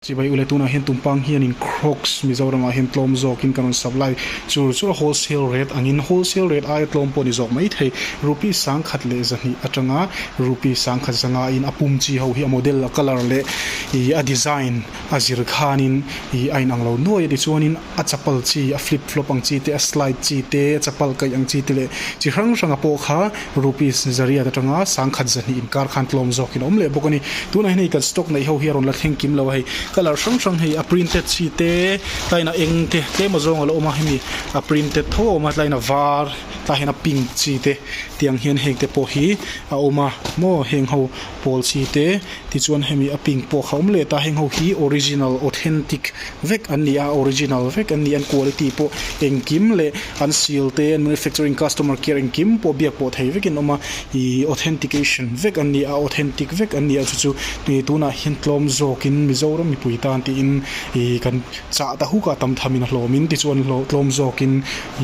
Chibai ule tunah hian tumpang hianin crocs Mizoramah hian tlawm zawkin kan rawn supply chur chur a wholesale rate angin wholesale rate aia tlawm pawh a ni zawk maithei rupees sangkhat leh zahnih atanga rupees sangkhat zanga in a pum chi ho hi a model a colour leh ih a design a zir khanin ih a inang lo nuai a tichuanin a chapal chi a flip flop ang chi te a slide chi te a chapal kaih ang chi te leh chi hrang hranga pawh kha Rupees zariat atanga sangkhat zahnih inkar khan tlawm zawkin a awm leh bawk a ni. Tunah hian hei kan stock neih ho hi a rawn la thleng kim lo a hei. Colour hrang hrang hei a printed chi te, tlain a eng te tlem a zawng a la awm a hemi a printed tho a awm a tlain a var tlai hian a pink chi te tiang hian heng te pawh hi a awm a maw heng ho pawl chi te tichuan hemi a pink pawh kha a awm leh ta heng ho hi original authentic vek an ni a original vek an ni an quality pawh engkim leh an seal te an manufacturing customer care engkim pawh biak pawh thei vekin a awm a ihh authentication vek an ni a authentic vek an ni a chu chu ih tunah hian tlawm zawkin Mizoram mipui tan tiin ih kan chah ta huk a tam thamin a hlawmin tichuan hlawh tlawm zawkin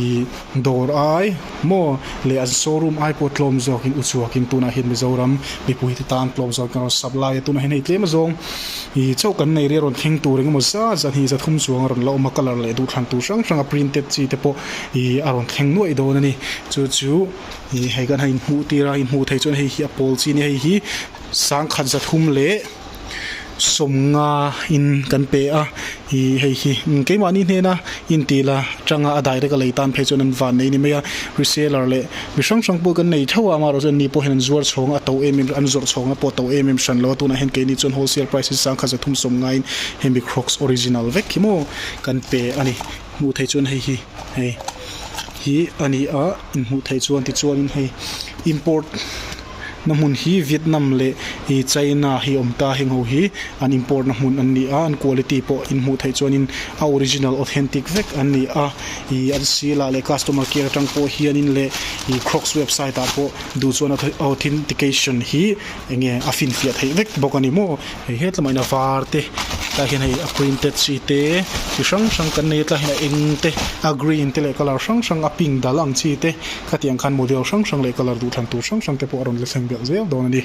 ih dawr ai maw leh an showroom ai pawh tlawm zawkin uchuakin tunah hian Mizoram mipui te tan tlawm zawkin a rawn supply a tunah hian hei tlem azawng. Ih chauh kan nei ri a rawn thleng tur engemaw zat zat hi zathum chuang a rawn la awm a colour leh duhthlan tur hrang hrang a printed chi te pawh ih a rawn thleng nuaih dawn a ni chu chu ih hei kan han inhmuh tir a inhmuh theih chuan hei hi a pawl chi a ni hei hi sangkhat zathum leh sawmnga in kan pe a ih hei hi keimahni hnena inti la tanga a direct a lei tan phei chuan an van nei a ni mai a reseller leh Mi hrang hrang pawh kan nei theuh a, amaherawhchu an ni pawh hian an zuar chhawng a, a to em em, an zawrh chhawng na pawh a to em em hran lo a, tunah hian keini chuan wholesale price hi sangkhat zathum sawm ngaiin hemi crocs original vek hi maw kan pe a ni. Hmuh theih chuan hei hi hei hi a ni a, inhmuh theih chuan tichuanin hei import na hmun hi Vietnam leh ih China hi awm ta heng ho hi an import na hmun an ni a, an quality pawh inhmuh theih chuanin a original authentic vek an ni a. Ih an seal ah leh customer care atang pawh hianin leh ih crocs website ah pawh duh chuan authentication hi eng nge a finfiah theih vek bawk a ni maw hei hetlaiah hian a var te tlaiah hian hei a printed chi te chi hrang hrang kan nei a tlaiah hian a eng te a green te leh colour hrang hrang a pink dal ang chi te khatiang khan model hrang hrang leh colour duhthlan tur hrang hrang te pawh a rawn la thleng belh zel dawn a ni.